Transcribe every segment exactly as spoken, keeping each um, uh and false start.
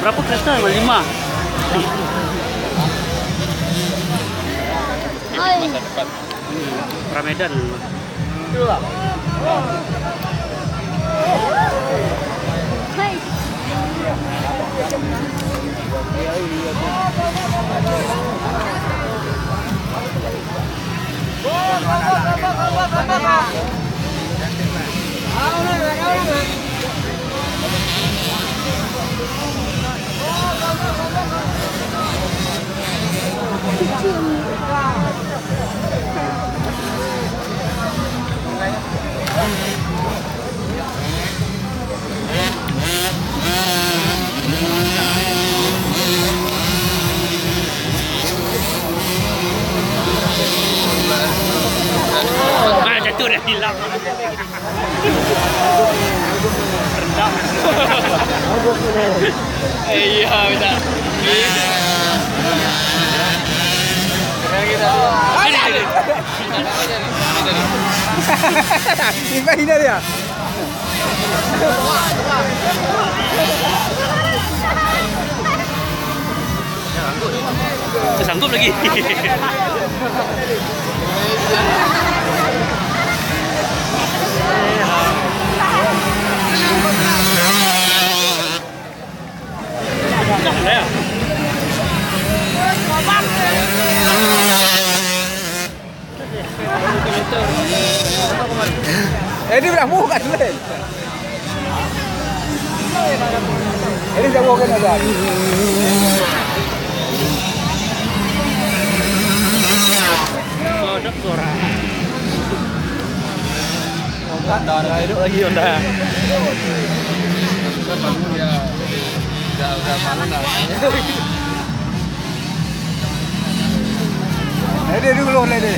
Berapa kereta? Lima. Masa depan. Hmm, Ramadan. Ah, jatuh dah hilang. Rendam. Eh, iya, bisa. Keren kita. Ada, ada. Iba hina dia. Sanggup lagi. Eh, ini berapa bukan, Le? Ini jauh kan ada. Kodok suara. Honda, Honda, hidup lagi Honda. Udah bangun ya. Udah, udah bangun lah. Lede dulu, Lede.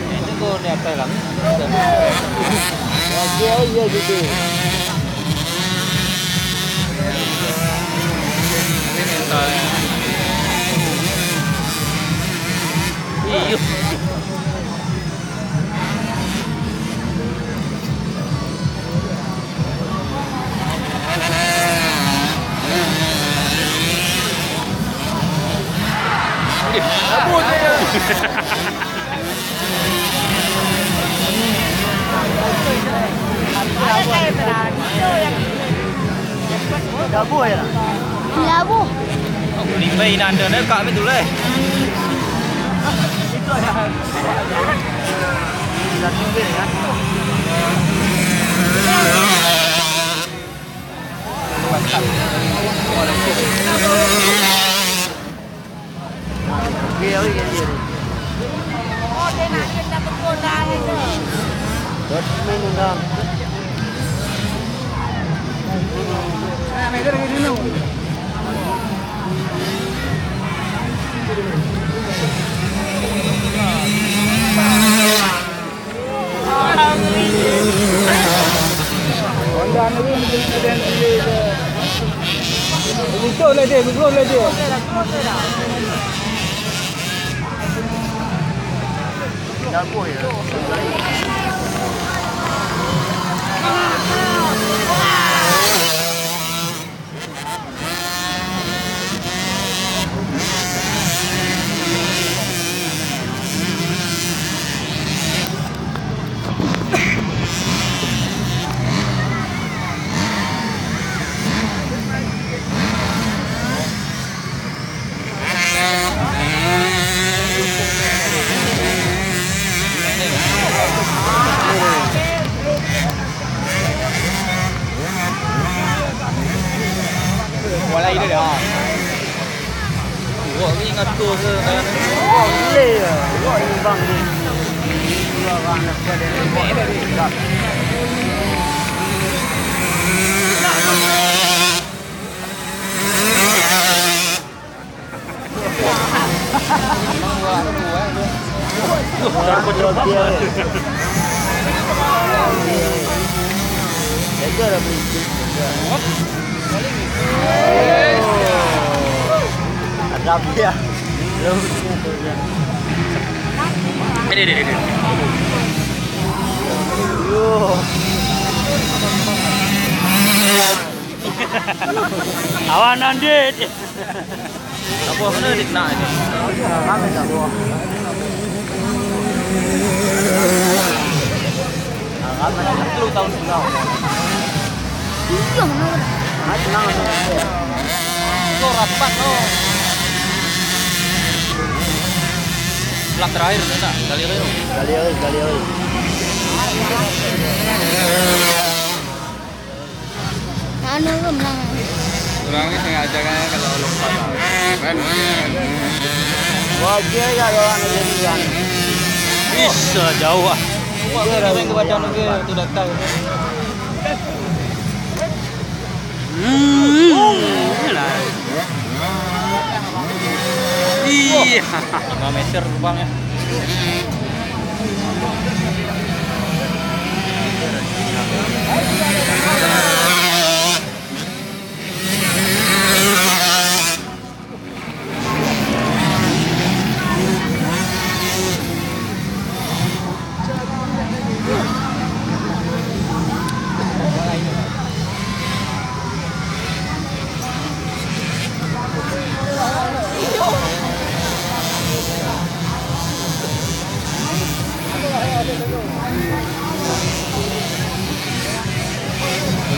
Ini kok ni apa lang? Iya, iya, gitu. Iyo. Labuh ya? Labuh. Limbai nanda ne kami dulu eh. Wala ida dah. Wah, ni ngatur se kan. Wah, le. Wah, ni bang ni. Dua orang nak pada ni. Ada dia. Ini, ini, ini. Awan andit. Apa kena dik nak ini? Kami tak buat. Kami tak sepuluh tahun sudah. Iya, benar. Ah, tenang. Lo rapat lo. Plat terakhir, tak? Gali lagi. Gali lagi, gali lagi. Anu, lu menang. Orangnya sengaja kan kalau lupa. Kan? Wajah ya, orang ini kan. Bisa jauh ah. Wah, ini main ke badan ke, tu datang. Hmm, iyalah. Iya. Lima meter lubangnya.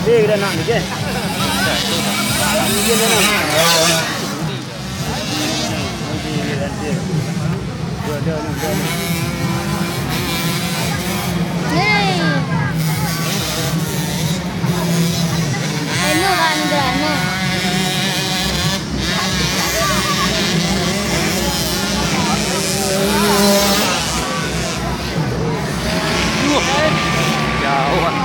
Dia kena nak ni ke? Dia kena nak. Yeay. Anu kan anu. Wah, jauh ah.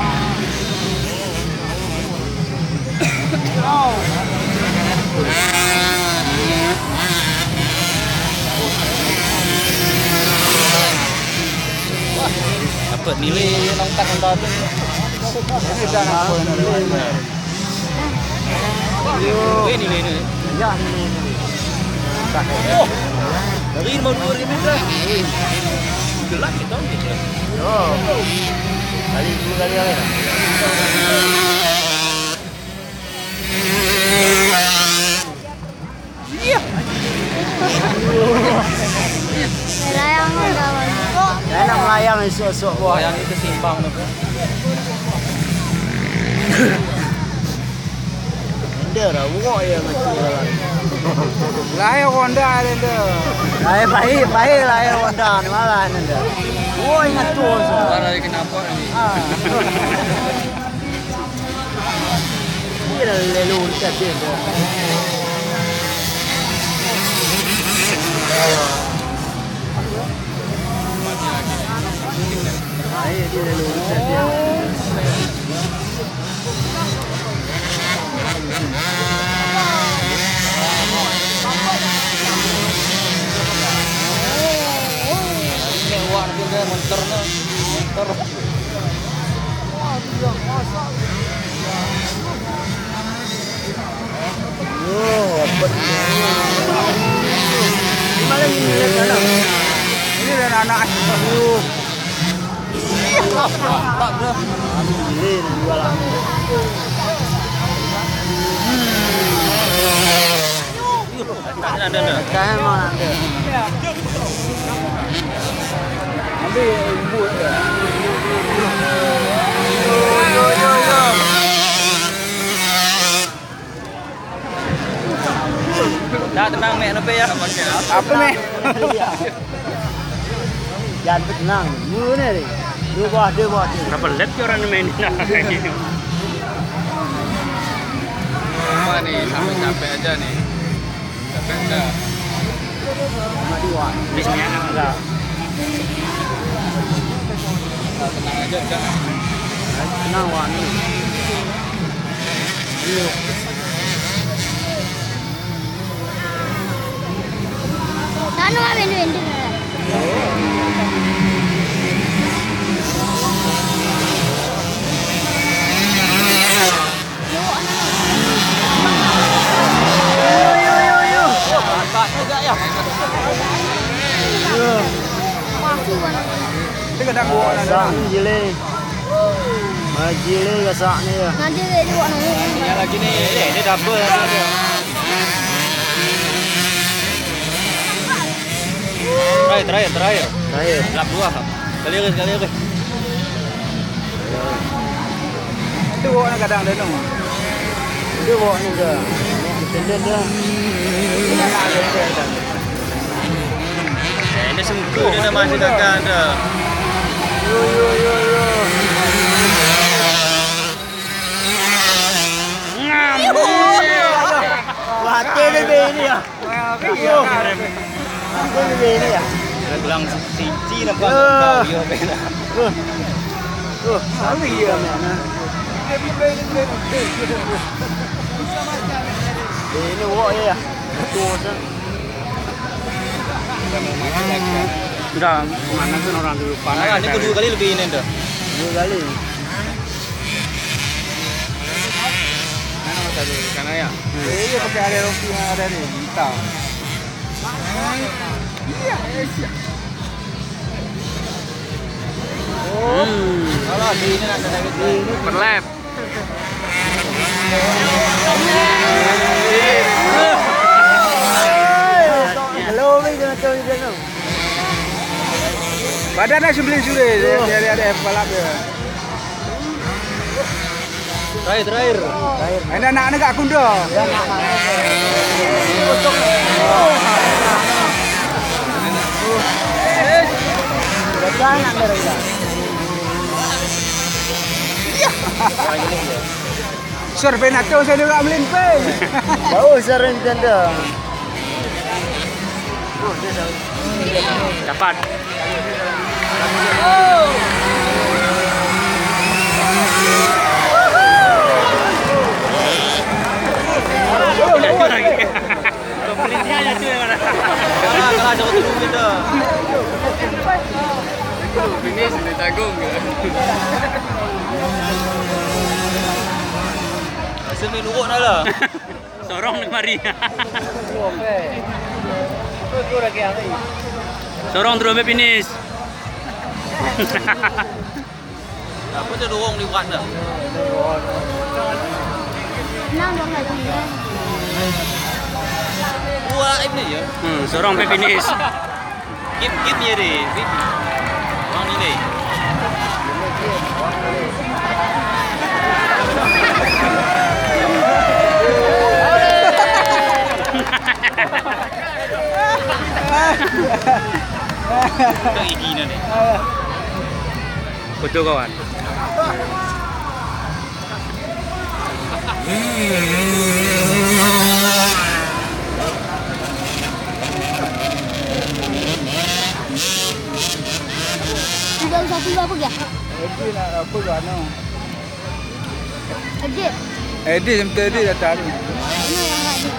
Dapat nilai nang tak hendak tu. Ini dah nak apa ni? Ini nilai ni. Ya, nilai ni. Oh, dari lima dua ribu dah. Gelap kita gitu. Oh. Kali dua kali ya. Iya. Melayang ada, Bang. Enak melayang, esok-esok, wah. Melayang itu simpang tu. Ende ra, wah, ya, ngetu. Lahir Honda ada ende. Lahir baik, baik lahir Honda, ni malah ende. Wah, ingat tu. Lahir kenapa ni? Ah. Montor. Yo, apa ni? Ini malah ini lihat sana. Ini lihat anak. Yo. Ini dua lah. Ada, ada, ada. Ada, emang ada. Ambil ibu ya. Dah, tenang, Mek, nepe ya? Apa, Mek? Jangan tenang. Mana ni? Dua buah, dua buah. Berapa let ke orang main? Apa ni? Sampai capek aja ni. Capek aja. Sama dua. Habis ni anak enggak? Tenang aja, udah. Tenang, Wan. Ayo. Tanu abe ndu ndu. Yo, yo, yo, yo. Yo. Ini kadang gua ada. Sang jile. Ah, gile ka sa ni ya. Nanti dia juga nanya. Ini lagi ni. Ini, ini double. Terakhir, terakhir, terakhir. Terakhir. Lap dua. Kali lagi, kali lagi. Itu wok ni kadang dia tu. Itu wok ni dah. Sendal dia. Ini sungguh dia dah masih gagal dah. Yo, yo, yo, yo. Wah, tele be ini ya. Wah, iya. Tele be ini ya. Bilang siji nampak kau, yo, bela. Tuh. Tuh, tapi iya, mana? Ini wok ya. Tuh, sen. Sudah, mana tu orang dulu panas. Ah, ini kedua kali lebih ini dah. Dua kali. Mana masa dulu sana ya? Hmm. Eh, iya, pakai ada rompi yang ada ni, hitam. Iya, iya. Hmm. Alah, di ini nak ada lagi. Berlap. Hello, weh, jangan tahu dia, no. Badannya sebelin sudah, dia, dia, dia, dia, balap dia. Terakhir, terakhir. Ini anak-anak gak kundo. Sur pe na tu saya juga melin pe. Jauh sering tenda. Dapat. Kalah, kalah, jauh tu kita. Finish, dia tanggung ke? Hasil ni luruk dah lah. Sorong ni mari. Sorong terus sampai finish. Apa tu dorong liwat dah? Nang dong lagi ya. Buat ini ya. Hmm, sorong pe finish. Game, game ya deh, game. Orang ni deh. Kau igi na deh. Betul, kawan. Tidak usah tiba apa ya? Edit nak apa gak no? Edit. Edit, sampai edit dah tarik. Mana yang nggak edit?